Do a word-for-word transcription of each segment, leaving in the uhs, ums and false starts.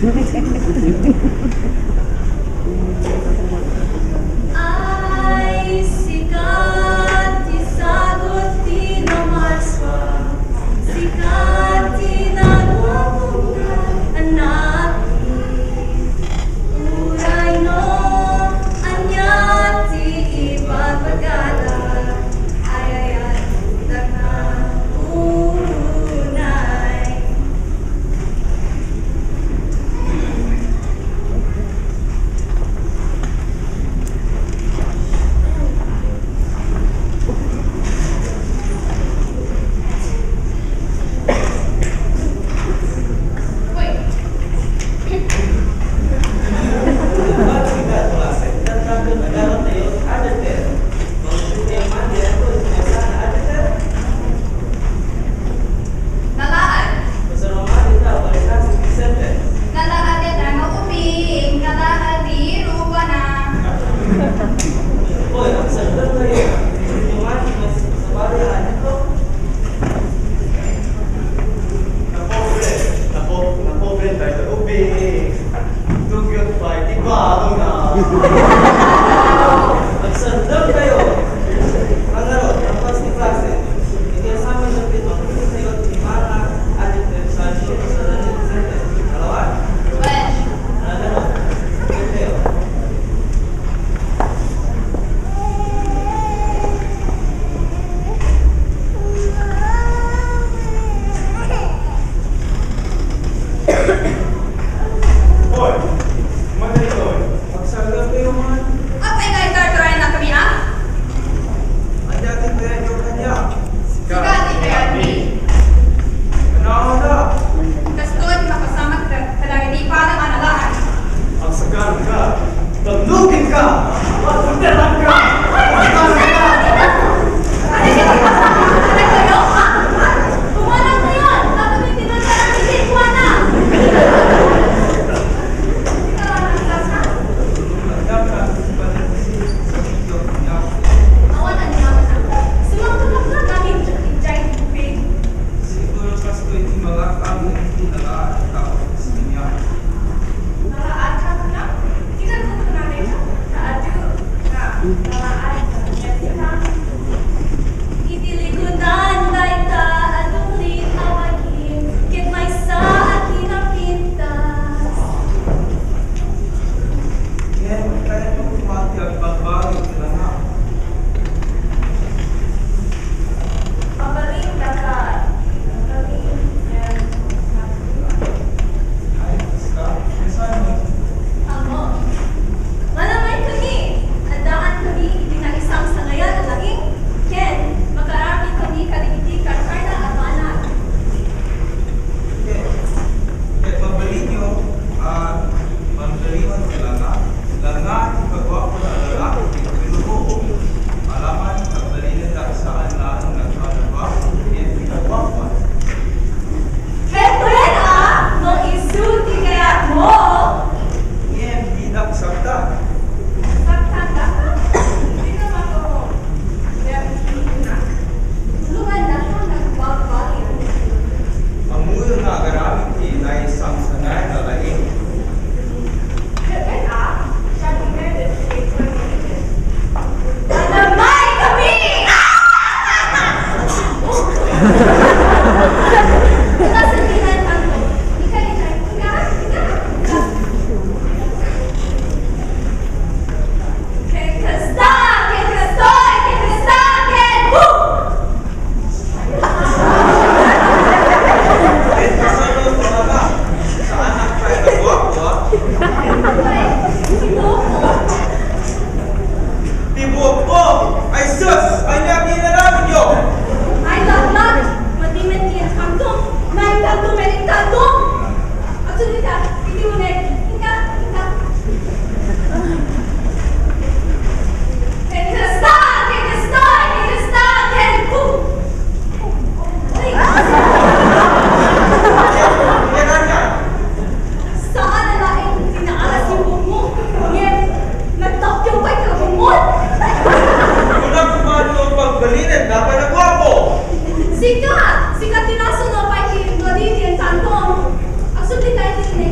Ay, sika ti sagut ti namarsua, sika ti nagwapungan, anakmi. Uray no ania ti ibagbaga, ay-ayatennak unay. Nalaag. Nalaag dayta nga ubing, nalaag ti rubana. Oy, ang sandal na yun. Yung mani, mas sabado na, ano to? Napobre. Napo-, napobre tayo. Ubing. Dugyot pa, di ba? Ano na? Magsandal kayo. Ang ano, ang plastic plastic. Hindi sa amin ng pitong, hindi kayo di para, at yung sa, sa, sa, sa, sa, sa, Well, Hoy! Madali, hoy! Magsarap kayo man! Apay nga itartarayan na kami, ah? Anya ti kayatyo kaniak? Sika ti kayatmi. Ania da? Kastoy ti mapasamak ka-, kadagiti padam a nalaag. Agsakana ka. Tagnukin ka. Pagpuntaran ka. Pagpuntaran ka. Kumanan kayo! Tatawid ti Diyos sa langit, kuana! Ikaw ang nagkasa? Awan ang yaman ako. Sumangkot ako na kami, Jai Pig. Siguro kastoy ti malakang nga iti nalaag a tao sa kanya. Nalaag ka na? Di ka gusto na rin siya. Kaadyo na. Nalaag ka. Iti likudan dayta a dumrit a bagim, ket maysa a kinapintas. Ngem kayatyo koma ti agbagbagi iti langak. Mabalin daka, mabalin, ngem Ammom. Manawen kami, addaan kami iti naisangsangayan a laing, ken makaaramid kami kadagiti karkarna a banag. Ket, ket mabalinyo a pagdaliwan ti langak, langak ti kaguapo a lalaki ken ginoo. Aramid pagbalinendak saan laeng nga agpanaguapo ken ti kaguapoan. Ket wen a, no isu ti kayatmo. Ngem didak saktan. Saktan daka? Dika makaw. Ngem, tulongan daka nga agbagbagi. Ammoyo nga agaramid ti naisangsangayan a laing. Ket wen a, siak ti Meredith. Anamay kami! Ah! Ken kasta, ken kastoy, ken kasta, ken boom! Saan ang kaya na buwak-buwak? Ti buok ko! Ay sus! Ania ti inaramidyo? Ay, laklak! Madimet ti enkantom! Naenkanto met enkanto! Agsublika, iti uneg! Inka! Inka! Ken kasta! Ken kasta! Ken kasta! Ken ku! Uy! Saan a laeng ti naaras ti buokmo, ngem nagtappiaw pay ti lubongmo? Kuna, kumano pagbalinen, napanaguapo? Sika! Sika ti nasunga pay ti nadi ti enkantom. Agsubli tayo ti ine.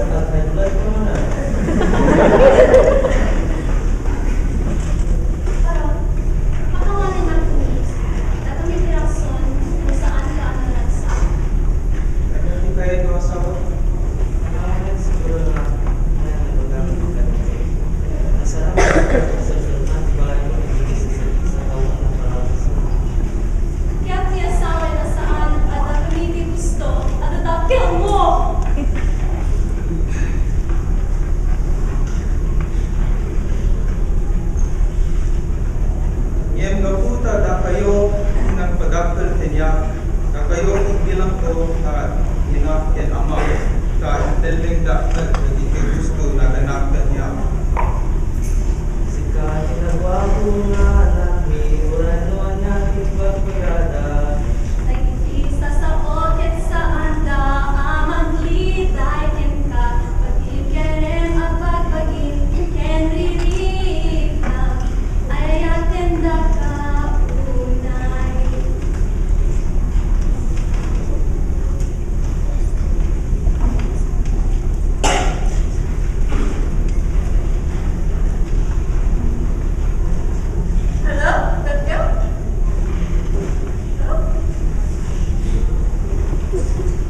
High blood ko na. Pero, makawanan na kami. Dagami ti rason no saanka a naragsak. Dagami kayat nga asawa. Kailangan siguro na, na, na, na, na, na, na, na, na, na, na, na, na, na, na, na, Ket ti asawa a saan a dagiti gusto a dadakkelmo. Ngem gapu ta dakayo ti nagpadakkel kaniak, dakayo ti bilangko nga ina ken ama, ta intellingda met dagiti gusto nga naganak kaniak. Sika ti naguapo nga anakmi, uray no ania ti imbag ti dada. Dagiti sasao ket saanda a mangliday kenka, pagilkerem a pagbagim ken ririkna, ay-ayatendaka unay. Hello? Hello?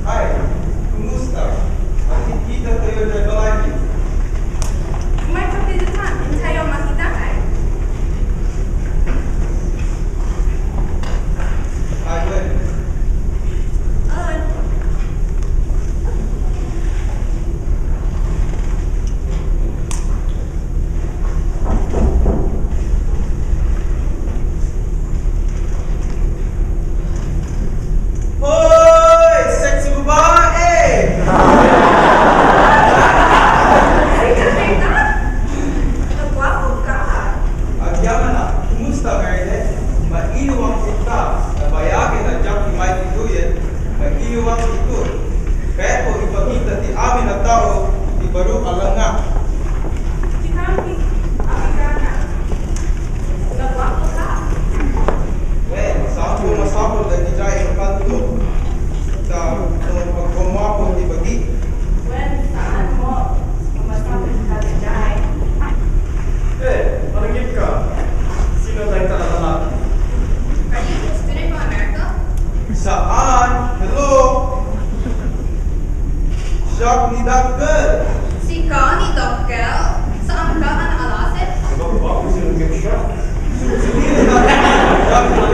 Hi, kumusta? Agkita tayo diay balay. May kapilitan, intayo makita, ay. Ay, well. Ay. Hoy! Sexy babae! Ay, Katrina! Nagwapo ka! Agyamanak, kumusta, Merilet? Mailiwang kita, nabayagen a diak immay ti tuyen, mailiwang itur. Kayatko ipakita ti amin a tao ti baro a langngak. Ti kampi, Amerikana. Nagwapo ka. Wen, saanko masapul dagiti enkanto. Ta no aggumapo ti bagi. Wen, saanmo a masapul dagiti. Eh, managip ka. Sino dayta a lalaki? Are you a student from America? Saan? Hello? Siak ni Dakkel. Sika ni Dakkel? Saanka a naalasek? Nagwapo sino ket siak. Sino ni Dakkel?